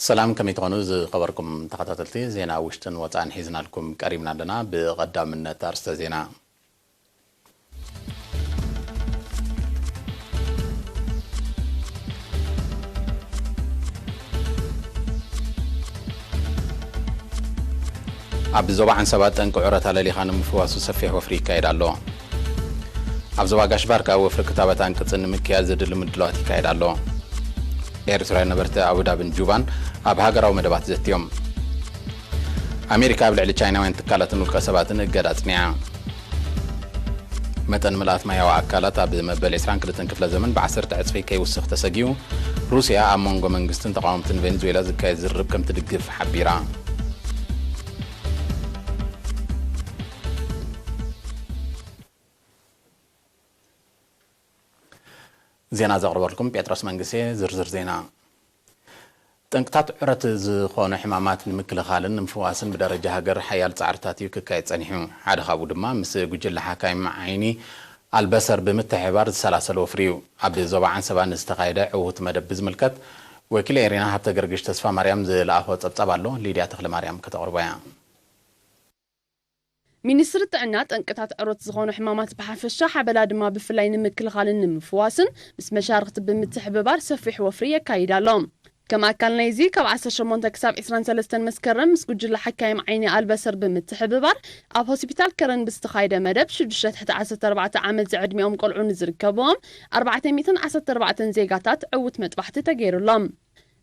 ሰላም፣ ከመይ ትኾኑ ዝኸበርኩም ተኸታተልቲ? ዜና ውሽጥን ወጻእን ሒዝናልኩም ቀሪብና ኣለና። ብቐዳምነት ኣርስተ ዜና። ኣብ ዞባ ዓንሰባ ጠንቂ ዑረት ኣለሊኻ ንምፍዋሱ ሰፊሕ ወፍሪ ይካየድ ኣሎ። ኣብ ዞባ ጋሽ ባርካ ወፍሪ ክታበት ኣንቅጽ ንምክያድ ዘድሊ ምድላዋት ይካየድ ኣሎ። ኤርትራውያን ነበርቲ ኣቡዳብን ጁባን ኣብ ሃገራዊ መደባት ዘትዮም። ኣሜሪካ ኣብ ልዕሊ ቻይናውያን ትካላትን ውልቀ ሰባትን እገዳ ኣጽኒዓ። መጠን ምልኣት ማያዊ ኣካላት ኣብ መበል ዕስራን ክልተን ክፍለ ዘመን ብዓሰርተ ዕጽፊ ከይውስኽ ተሰጊኡ። ሩስያ ኣብ መንጎ መንግስትን ተቓወምትን ቬኔዙዌላ ዝካየድ ዝርርብ ከም ትድግፍ ሓቢራ። ዜና ዘቕርበልኩም ጴጥሮስ መንግስቴ። ዝርዝር ዜና። ጠንቅታት ዑረት ዝኾኑ ሕማማት ንምክልኻልን ንምፍዋስን ብደረጃ ሃገር ሓያል ጻዕርታት እዩ ክካየድ ጸኒሑ። ሓደ ካብኡ ድማ ምስ ጉጅለ ሓካይም ዓይኒ ኣልበሰር ብምትሕብባር ዝሰላሰሎ ወፍሪ እዩ። ኣብ ዞባ ዓንሰባ ንዝተኻየደ ዕዉት መደብ ብዝምልከት ወኪል ኤሪና ሃብተ ገርግሽ ተስፋ ማርያም ዝለኣኾ ጸብጻብ ኣሎ። ሊድያ ተኽለ ማርያም ከተቕርቦ እያ። ሚኒስትሪ ጥዕና ጠንቅታት ዕሮት ዝኾኑ ሕማማት ብሓፈሻ ሓበላ ድማ ብፍላይ ንምክልኻልን ንምፍዋስን ምስ መሻርኽቲ ብምትሕብባር ሰፊሕ ወፍሪ የካይድ ኣሎ። ከም ኣካል ናይዚ ካብ ዓሰርተ ሸሞንተ ክሳብ ዕስራን ሰለስተን መስከረም ምስ ጉጅለ ሓካይም ዓይኒ ኣልበሰር ብምትሕብባር ኣብ ሆስፒታል ከረን ብዝተኻየደ መደብ ሽዱሽተ ትሕቲ ዓሰርተ ኣርባዕተ ዓመት ዝዕድሚኦም ቆልዑ ንዝርከብዎም ኣርባዕተ ሚእትን ዓሰርተ ኣርባዕተን ዜጋታት ዕዉት መጥባሕቲ ተገይሩሎም።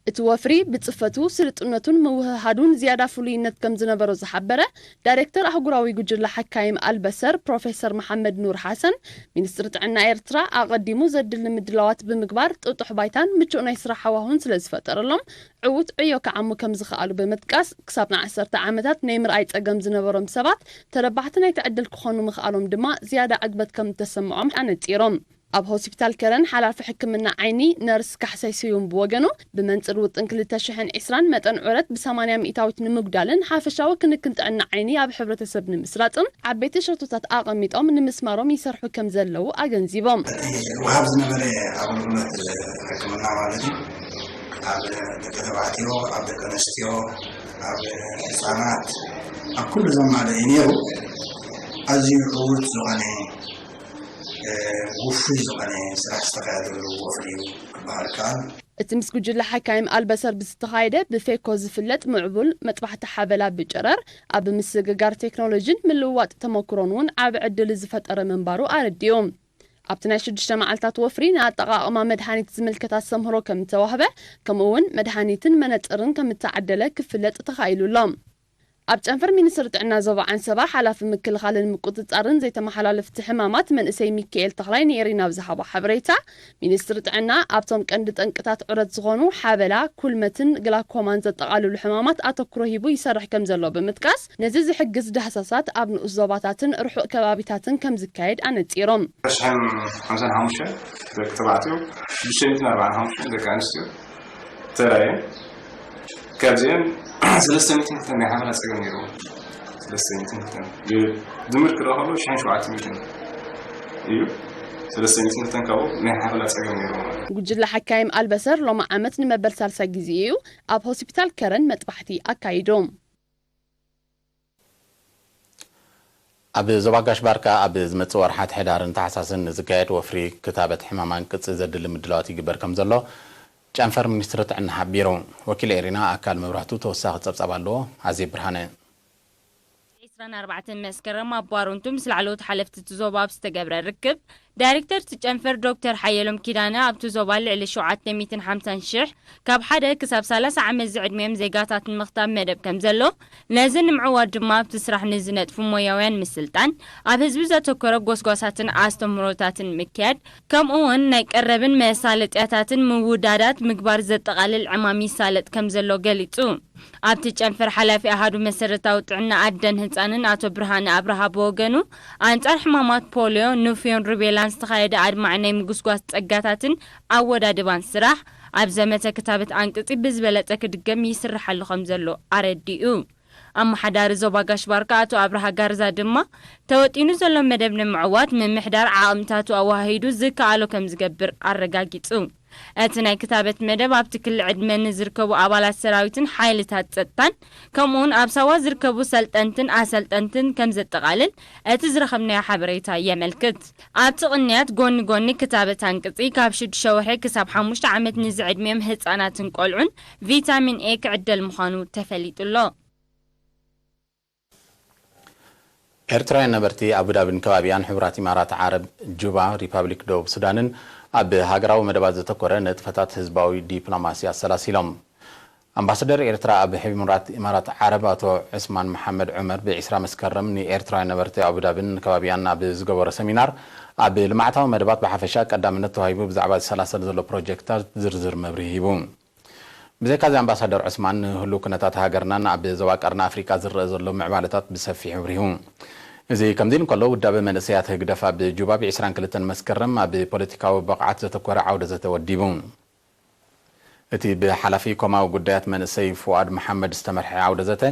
እቲ ወፍሪ ብጽፈቱ፣ ስልጡነቱን ምውህሃዱን ዝያዳ ፍሉይነት ከም ዝነበሮ ዝሓበረ ዳይሬክተር ኣህጉራዊ ጉጅለ ሓካይም ኣልበሰር ፕሮፌሰር መሓመድ ኑር ሓሰን፣ ሚኒስትሪ ጥዕና ኤርትራ ኣቐዲሙ ዘድሊ ምድላዋት ብምግባር ጥጡሕ ባይታን ምቹእ ናይ ስራሕ ሃዋሁን ስለ ዝፈጠረሎም ዕዉት ዕዮ ክዓሙ ከም ዝኸኣሉ ብምጥቃስ፣ ክሳብ ንዓሰርተ ዓመታት ናይ ምርኣይ ጸገም ዝነበሮም ሰባት ተረባሕቲ ናይቲ ዕድል ክኾኑ ምኽኣሎም ድማ ዝያዳ ዕግበት ከም እተሰምዖም ኣነጺሮም። ኣብ ሆስፒታል ከረን ሓላፊ ሕክምና ዓይኒ ነርስ ካሕሳይ ስዩም ብወገኑ፣ ብመንጽር ውጥን ክልተ ሽሕን ዕስራን መጠን ዑረት ብሰማንያ ሚእታዊት ንምጉዳልን ሓፈሻዊ ክንክን ጥዕና ዓይኒ ኣብ ሕብረተሰብ ንምስራጽን ዓበይቲ ሸቶታት ኣቐሚጦም ንምስማሮም ይሰርሑ ከም ዘለዉ ኣገንዚቦም። እቲ ወሃብ ዝነበረ ኣገልግሎት ሕክምና ማለት እዩ፣ ኣብ ደቂ ተባዕትዮ፣ ኣብ ደቂ ኣንስትዮ፣ ኣብ ህፃናት፣ ኣብ ኩሉ ዘማልእ እዩ ነይሩ። ኣዝዩ ዕዉት ዝኾነ፣ እ፣ ውፉይ ዝኾነ ስራሕ ዝተኻየደሉ ወፍሪ እዩ ክበሃል ይከኣል። እቲ ምስ ጉጅለ ሓካይም ኣልበሰር ብዝተኻየደ ብፌኮ ዝፍለጥ ምዕቡል መጥባሕቲ ሓበላ ብጨረር ኣብ ምስግጋር ቴክኖሎጂን ምልውዋጥ ተመክሮን እውን ዓቢ ዕድል ዝፈጠረ ምንባሩ ኣረዲኡ። ኣብቲ ናይ ሽዱሽተ መዓልታት ወፍሪ ንኣጠቓቕማ መድሃኒት ዝምልከት ኣስተምህሮ ከም ዝተዋህበ፣ ከምኡ እውን መድሃኒትን መነጽርን ከም እተዓደለ ክፍለጥ ተኻኢሉ ኣሎ። ኣብ ጨንፈር ሚኒስትሪ ጥዕና ዞባ ዓንሰባ ሓላፊ ምክልኻልን ምቁጽጻርን ዘይተመሓላለፍቲ ሕማማት መንእሰይ ሚካኤል ተኽላይ ንኤሪና ኣብ ዝሃቦ ሓበሬታ፣ ሚኒስትሪ ጥዕና ኣብቶም ቀንዲ ጠንቅታት ዑረት ዝኾኑ ሓበላ፣ ኩልመትን ግላኮማን ዘጠቓልሉ ሕማማት ኣተኩሮ ሂቡ ይሰርሕ ከም ዘሎ ብምጥቃስ፣ ነዚ ዝሕግዝ ዳህሳሳት ኣብ ንኡስ ዞባታትን ርሑቕ ከባቢታትን ከም ዝካየድ ኣነጺሮም። ሽሕን ሓምሳን ሓሙሽተ ደቂ ተባዕትዮ፣ ሽዱሽተ ሚእትን ኣርባዓን ሓሙሽተ ደቂ ኣንስትዮ ተራእየን። ካብዚአን ሰለስተ ሚእትን ክልተን ናይ ሓበላ ጸገም ነይርዎ። ሰለስተ ሚእትን ክልተን ድምር ክረኸሉ ሽሕን ሸውዓተ ሚእትን እዩ። ሰለስተ ሚእትን ክልተን ካብኡ ናይ ሓበላ ጸገም ነይርዎ ማለት እዩ። ጉጅለ ሓካይም ኣልበሰር ሎሚ ዓመት ንመበል ሳልሳይ ግዜ እዩ ኣብ ሆስፒታል ከረን መጥባሕቲ ኣካይዱ። ኣብ ዞባ ጋሽ ባርካ ኣብ ዝመጽእ ወርሓት ሕዳርን ታሕሳስን ንዝካየድ ወፍሪ ክታበት ሕማም ኣንቅጺ ዘድሊ ምድላዋት ይግበር ከም ዘሎ ጨንፈር ሚኒስትሪ ጥዕና ሓቢሩ። ወኪል ኤሪና ኣካል መብራህቱ ተወሳኺ ጸብጻብ ኣለዎ። ኣዜብ ብርሃነ። ዕስራን ኣርባዕተን መስከረም ኣብ ባሮንቱ ምስ ላዕለዎት ሓለፍቲ እቲ ዞባ ኣብ ዝተገብረ ርክብ፣ ዳይሬክተር እቲ ጨንፈር ዶክተር ሓየሎም ኪዳነ፣ ኣብቲ ዞባ ልዕሊ ሸውዓተ ሚእትን ሓምሳን ሽሕ ካብ ሓደ ክሳብ ሰላሳ ዓመት ዝዕድሚኦም ዜጋታት ንምኽታብ መደብ ከም ዘሎ፣ ነዚ ንምዕዋት ድማ ኣብቲ ስራሕ ንዝነጥፉ ሞያውያን ምስልጣን፣ ኣብ ህዝቢ ዘተኮረ ጎስጓሳትን ኣስተምህሮታትን ምክያድ፣ ከምኡ እውን ናይ ቀረብን መሳለጥያታትን ምውዳዳት ምግባር ዘጠቓልል ዕማም ይሳለጥ ከም ዘሎ ገሊጹ። ኣብቲ ጨንፈር ሓላፊ ኣሃዱ መሰረታዊ ጥዕና ኣደን ህጻንን ኣቶ ብርሃነ ኣብርሃ ብወገኑ፣ ኣንጻር ሕማማት ፖልዮ፣ ኑፍዮን ሩቤላን ዝተኻየደ ኣድማዒ ናይ ምጉስጓስ ጸጋታትን ኣወዳድባን ስራሕ፣ ኣብ ዘመተ ክታበት ኣንቅጺ ብዝበለጸ ክድገም ይስርሓሉ ከም ዘሎ ኣረዲኡ። ኣመሓዳሪ ዞባ ጋሽ ባርካ ኣቶ ኣብርሃ ጋርዛ ድማ፣ ተወጢኑ ዘሎ መደብ ንምዕዋት ምምሕዳር ዓቕምታቱ ኣወሃሂዱ ዝከኣሎ ከም ዝገብር ኣረጋጊጹ። እቲ ናይ ክታበት መደብ ኣብቲ ክሊ ዕድመ ንዝርከቡ ኣባላት ሰራዊትን ሓይልታት ጸጥታን ከምኡውን ኣብ ሳዋ ዝርከቡ ሰልጠንትን ኣሰልጠንትን ከም ዘጠቓልል እቲ ዝረኸብናዮ ሓበሬታ የመልክት። ኣብቲ ቅንያት ጎኒ ጎኒ ክታበት ኣንቅጺ ካብ ሽዱሽተ ወርሒ ክሳብ ሓሙሽተ ዓመት ንዝዕድሚኦም ህጻናትን ቆልዑን ቪታሚን ኤ ክዕደል ምዃኑ ተፈሊጡ ኣሎ። ኤርትራውያን ነበርቲ ኣቡዳብን ከባቢኣን ሕቡራት ኢማራት ዓረብ ጁባ፣ ሪፓብሊክ ደቡብ ሱዳንን ኣብ ሃገራዊ መደባት ዘተኮረ ንጥፈታት ህዝባዊ ዲፕሎማሲ ኣሰላሲሎም። ኣምባሳደር ኤርትራ ኣብ ሕቡራት ኢማራት ዓረብ ኣቶ ዑስማን መሓመድ ዑመር ብዒስራ መስከረም ንኤርትራውያን ነበርቲ ኣቡዳብን ከባቢኣን ኣብ ዝገበሮ ሰሚናር ኣብ ልምዓታዊ መደባት ብሓፈሻ ቀዳምነት ተዋሂቡ ብዛዕባ ዝሰላሰል ዘሎ ፕሮጀክትታት ዝርዝር መብርሂ ሂቡ። ብዘይካዚ ኣምባሳደር ዑስማን ንህሉው ኩነታት ሃገርናን ኣብ ዞባ ቀርኒ ኣፍሪቃ ዝረኣ ዘሎ ምዕባለታት ብሰፊሑ ኣብሪሁ። እዚ ከምዚ ኢሉ እንከሎ ውዳበ መንእሰያት ህግደፍ ኣብ ጁባ ብ ዒስራን ክልተን መስከረም ኣብ ፖለቲካዊ ብቕዓት ዘተኮረ ዓውደ ዘተ ወዲቡ። እቲ ብሓላፊ ኮማዊ ጉዳያት መንእሰይ ፉኣድ መሓመድ ዝተመርሐ ዓውደ ዘተ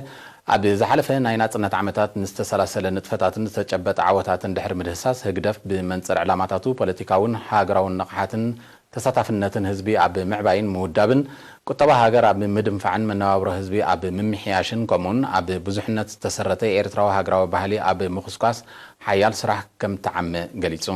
ኣብ ዝሓለፈ ናይ ናጽነት ዓመታት ንዝተሰላሰለ ንጥፈታትን ዝተጨበጠ ዓወታትን ድሕሪ ምድህሳስ ህግደፍ ብመንጽር ዕላማታቱ ፖለቲካውን ሃገራውን ንቕሓትን ተሳታፍነትን ህዝቢ ኣብ ምዕባይን ምውዳብን፣ ቁጠባ ሃገር ኣብ ምድንፋዕን መነባብሮ ህዝቢ ኣብ ምምሕያሽን ከምኡውን ኣብ ብዙሕነት ዝተሰረተ ኤርትራዊ ሃገራዊ ባህሊ ኣብ ምኹስኳስ ሓያል ስራሕ ከምትዓመ ገሊጹ።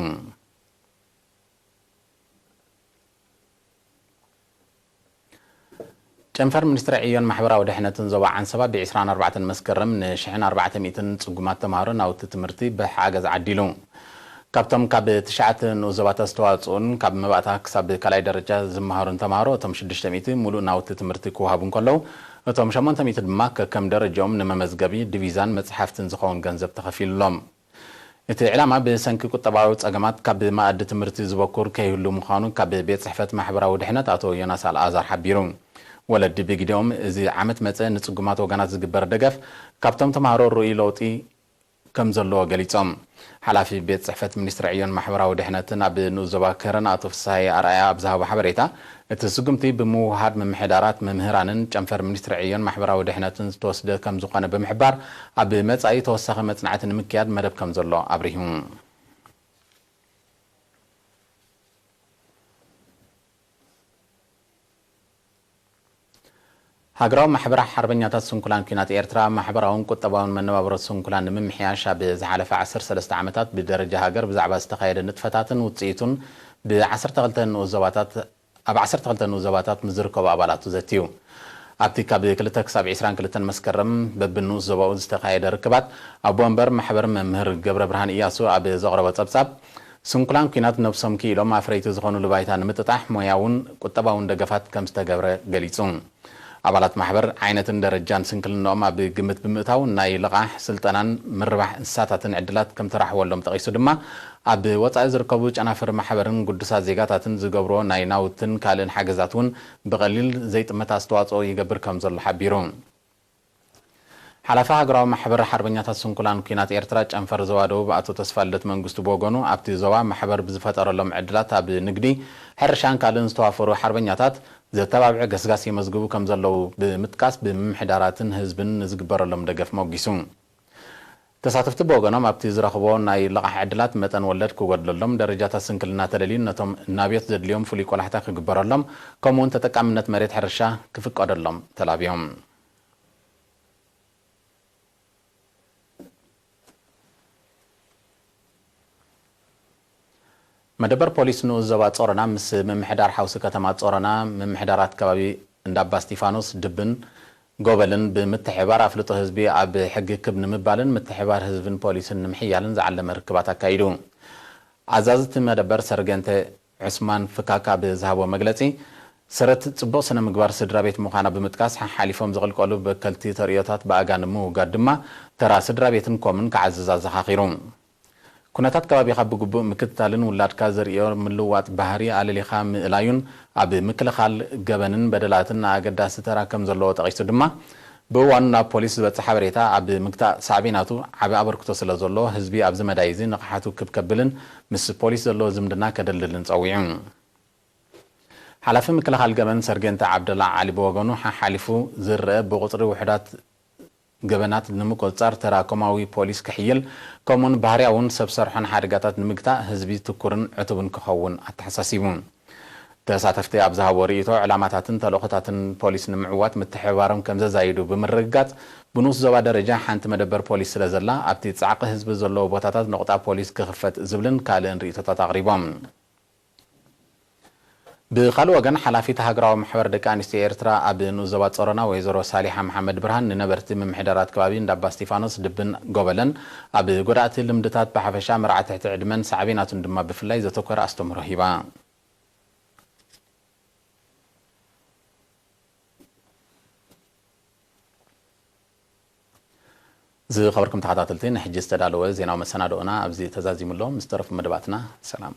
ጨንፈር ሚኒስትሪ ዕዮን ማሕበራዊ ድሕነትን ዞባ ዓንሰባ ብ ዒስራን ኣርባዕተን መስከረም ን ሽሕን ኣርባዕተ ሚእትን ጽጉማት ተምሃሮ ናውቲ ትምህርቲ ብሓገዝ ዓዲሉ። ካብቶም ካብ ትሽዓተ ንኡስ ዞባታት ዝተዋጽኡን ካብ መባእታ ክሳብ ካልኣይ ደረጃ ዝመሃሩን ተምሃሮ እቶም ሽዱሽተ ሚእቲ ሙሉእ ናውቲ ትምህርቲ ክወሃቡ እንከለዉ እቶም ሸሞንተ ሚእቲ ድማ ከከም ደረጃኦም ንመመዝገቢ ዲቪዛን መጽሓፍትን ዝኸውን ገንዘብ ተኸፊሉሎም። እቲ ዕላማ ብሰንኪ ቁጠባዊ ጸገማት ካብ መኣዲ ትምህርቲ ዝበኩር ከይህሉ ምዃኑ ካብ ቤት ጽሕፈት ማሕበራዊ ድሕነት ኣቶ ዮናስ ኣልኣዛር ሓቢሩ። ወለዲ ብግዲኦም እዚ ዓመት መጸ ንጽጉማት ወገናት ዝግበር ደገፍ ካብቶም ተምሃሮ ርኡይ ለውጢ ከም ዘለዎ ገሊጾም። ሓላፊ ቤት ጽሕፈት ሚኒስትሪ ዕዮን ማሕበራዊ ድሕነትን ኣብ ንኡስ ዞባ ከረን ኣቶ ፍስሃየ ኣርኣያ ኣብ ዝሃቦ ሓበሬታ፣ እቲ ስጉምቲ ብምውህሃድ ምምሕዳራት፣ መምህራንን ጨንፈር ሚኒስትሪ ዕዮን ማሕበራዊ ድሕነትን ዝተወስደ ከም ዝኾነ ብምሕባር፣ ኣብ መጻኢ ተወሳኺ መጽናዕቲ ንምክያድ መደብ ከም ዘሎ ኣብሪሁ። ሃገራዊ ማሕበር ሓርበኛታት ስንኩላን ኲናት ኤርትራ፣ ማሕበራውን ቁጠባውን መነባብሮ ስንኩላን ንምምሕያሽ ኣብ ዝሓለፈ ዓሰርተ ሰለስተ ዓመታት ብደረጃ ሃገር ብዛዕባ ዝተኻየደ ንጥፈታትን ውጽኢቱን ብ ዓሰርተ ክልተ ንኡስ ዞባታት ኣብ ዓሰርተ ክልተ ንኡስ ዞባታት ምስ ዝርከቡ ኣባላቱ ዘትዩ። ኣብቲ ካብ ክልተ ክሳብ ዒስራን ክልተን መስከረም በብንኡስ ዞባኡ ዝተኻየደ ርክባት፣ ኣቦ ወንበር ማሕበር መምህር ገብረብርሃን እያሱ ኣብ ዘቕረቦ ጸብጻብ፣ ስንኩላን ኲናት ነብሶም ክኢሎም ኣፍረይቲ ዝኾኑሉ ባይታ ንምጥጣሕ ሞያውን ቁጠባውን ደገፋት ከም ዝተገብረ ገሊጹ። ኣባላት ማሕበር ዓይነትን ደረጃን ስንክልንኦም ኣብ ግምት ብምእታው ናይ ልቓሕ፣ ስልጠናን ምርባሕ እንስሳታትን ዕድላት ከም ተራሕወሎም ጠቒሱ ድማ፣ ኣብ ወጻኢ ዝርከቡ ጨናፍር ማሕበርን ግዱሳት ዜጋታትን ዝገብርዎ ናይ ናውትን ካልእን ሓገዛት እውን ብቐሊል ዘይጥመት ኣስተዋጽኦ ይገብር ከም ዘሎ ሓቢሩ። ሓላፊ ሃገራዊ ማሕበር ሓርበኛታት ስንኩላን ኲናት ኤርትራ ጨንፈር ዞባ ደቡብ ኣቶ ተስፋልደት መንግስቱ ብወገኑ፣ ኣብቲ ዞባ ማሕበር ብዝፈጠረሎም ዕድላት ኣብ ንግዲ፣ ሕርሻን ካልእን ዝተዋፈሩ ሓርበኛታት ዘተባብዕ ገስጋስ የመዝግቡ ከም ዘለዉ ብምጥቃስ፣ ብምምሕዳራትን ህዝብን ንዝግበረሎም ደገፍ ሞጊሱ። ተሳተፍቲ ብወገኖም፣ ኣብቲ ዝረኽብዎ ናይ ልቓሕ ዕድላት መጠን ወለድ ክጎድለሎም፣ ደረጃታት ስንክልና ተለልዩ ነቶም ናብዮት ዘድልዮም ፍሉይ ቆላሕታ ክግበረሎም፣ ከምኡውን ተጠቃምነት መሬት ሕርሻ ክፍቀደሎም ተላብዮም። መደበር ፖሊስ ንኡስ ዞባ ጾሮና ምስ ምምሕዳር ሓውሲ ከተማ ጾሮና፣ ምምሕዳራት ከባቢ እንዳባ እስጢፋኖስ፣ ድብን ጎበልን ብምትሕብባር ኣፍልጦ ህዝቢ ኣብ ሕጊ ክብ ንምባልን ምትሕብባር ህዝብን ፖሊስን ንምሕያልን ዝዓለመ ርክባት ኣካይዱ። ኣዛዚ እቲ መደበር ሰርገንተ ዑስማን ፍካካ ብዝሃቦ መግለጺ፣ ሰረት ጽቡቕ ስነ ምግባር ስድራ ቤት ምዃና ብምጥቃስ፣ ሓሓሊፎም ዝቕልቀሉ በከልቲ ተርእዮታት ብኣጋ ንምውጋድ ድማ ተራ ስድራ ቤትን ኮምን ክዓዝዝ ኣዘኻኺሩ። ኩነታት ከባቢኻ ብግቡእ ምክትታልን ውላድካ ዘርእዮ ምልውዋጥ ባህሪ ኣለሊኻ ምእላዩን ኣብ ምክልኻል ገበንን በደላትን ኣገዳሲ ተራ ከም ዘለዎ ጠቒሱ ድማ፣ ብእዋኑ ናብ ፖሊስ ዝበጽሕ ሓበሬታ ኣብ ምግታእ ሳዕቤናቱ ዓቢ ኣበርክቶ ስለ ዘለዎ፣ ህዝቢ ኣብዚ መዳይ እዚ ንቕሓቱ ክብ ከብልን ምስ ፖሊስ ዘለዎ ዝምድና ከደልድልን ጸዊዑ። ሓላፊ ምክልኻል ገበን ሰርጌንተ ዓብደላ ዓሊ ብወገኑ፣ ሓሓሊፉ ዝረአ ብቑጽሪ ውሑዳት ገበናት ንምቁጽጻር ተራ ኮማዊ ፖሊስ ክሕይል፣ ከምኡውን ባህርያውን ሰብ ሰርሖን ሓደጋታት ንምግታእ ህዝቢ ትኩርን ዕቱብን ክኸውን ኣተሓሳሲቡ። ተሳተፍቲ ኣብ ዝሃብዎ ርእይቶ፣ ዕላማታትን ተልእኾታትን ፖሊስ ንምዕዋት ምትሕብባሮም ከም ዘዛይዱ ብምርግጋጽ፣ ብንኡስ ዞባ ደረጃ ሓንቲ መደበር ፖሊስ ስለ ዘላ፣ ኣብቲ ጻዕቂ ህዝቢ ዘለዎ ቦታታት ነቑጣ ፖሊስ ክኽፈት ዝብልን ካልእን ርእይቶታት ኣቕሪቦም። ብኻልእ ወገን፣ ሓላፊት ሃገራዊ ማሕበር ደቂ ኣንስትዮ ኤርትራ ኣብ ንኡስ ዞባ ጾሮና ወይዘሮ ሳሊሓ መሓመድ ብርሃን፣ ንነበርቲ ምምሕዳራት ከባቢ እንዳ ኣባ እስጢፋኖስ፣ ድብን ጎበለን ኣብ ጎዳእቲ ልምድታት ብሓፈሻ፣ መርዓ ትሕቲ ዕድመን ሳዕቤናቱን ድማ ብፍላይ ዘተኮረ ኣስተምህሮ ሂባ። ዝኸበርኩም ተኸታተልቲ፣ ንሕጂ ዝተዳለወ ዜናዊ መሰናድኦና ኣብዚ ተዛዚሙ ኣሎ። ምስ ተረፉ መደባትና ሰላም።